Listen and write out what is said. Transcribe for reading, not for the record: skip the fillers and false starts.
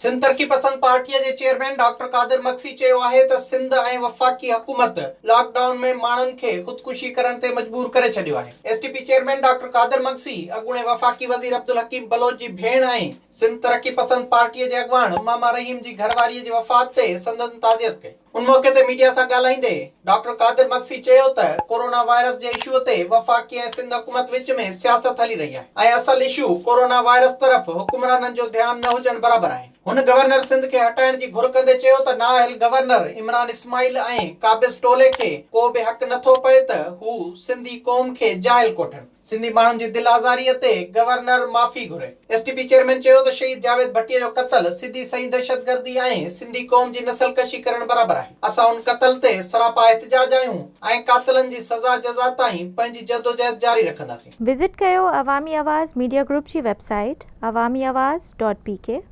سنڌ ترقي پسند پارٽيء جي چيئرمين ڊاڪٽر قادر مگسي چيو آهي ته سنڌ ۽ وفاقي حڪومت لاڪ ڊائون ۾ ماڻهن کي خودڪشي ڪرڻ تي مجبور ڪري ڇڏيو آهي. S T P chairman doctor Qadir Magsi, اڳوڻي وفاقي وزير عبدالحڪيم بلوچ جي ڀيڻ ۽ سنڌ ترقي پسند پارٽيء جي اڳواڻ ماما رحيم جي گهرواريء جي وفات تي سندن تعزيت ڪئي. ان موقعي تي ميڊيا سان ڳالهائيندي ڊاڪٽر قادر مگسي چيو ته ڪورونا وائرس جي اشو تي وفاقي ۽ سنڌ حڪومت وچ ۾ سياست هلي رهي آهي ۽ اصل اشو ڪورونا وائرس طرف حڪمرانن جو ڌيان نه هجڻ برابر آهي. هن گورنر سنڌ کي هٽائڻ جي گهر ڪندي چيو ته نااهل گورنر عمران اسماعيل ۽ قابض ٽولي کي ڪو به حق نه ٿو پئي ته هو سنڌي قوم کي جاهل ڪوٺن. سنڌي ماڻهن جي دل آزاريء تي گورنر معافي گهري. ايس ٽي پي چيئرمين چيو ته شهيد جاويد ڀٽي جو قتل سڌي سئين دهشتگردي ۽ سنڌي قوم جي نسل ڪشي ڪرڻ برابر آهي. اسان ان قتل تي سراپا احتجاج آهيون ۽ قاتلن جي سزا جزا تائين پنهنجي جدوجهد جاري رکنداسين. وزٽ ڪيو عوامي آواز ميڊيا گروپ جي website Awami Awaz dot P K.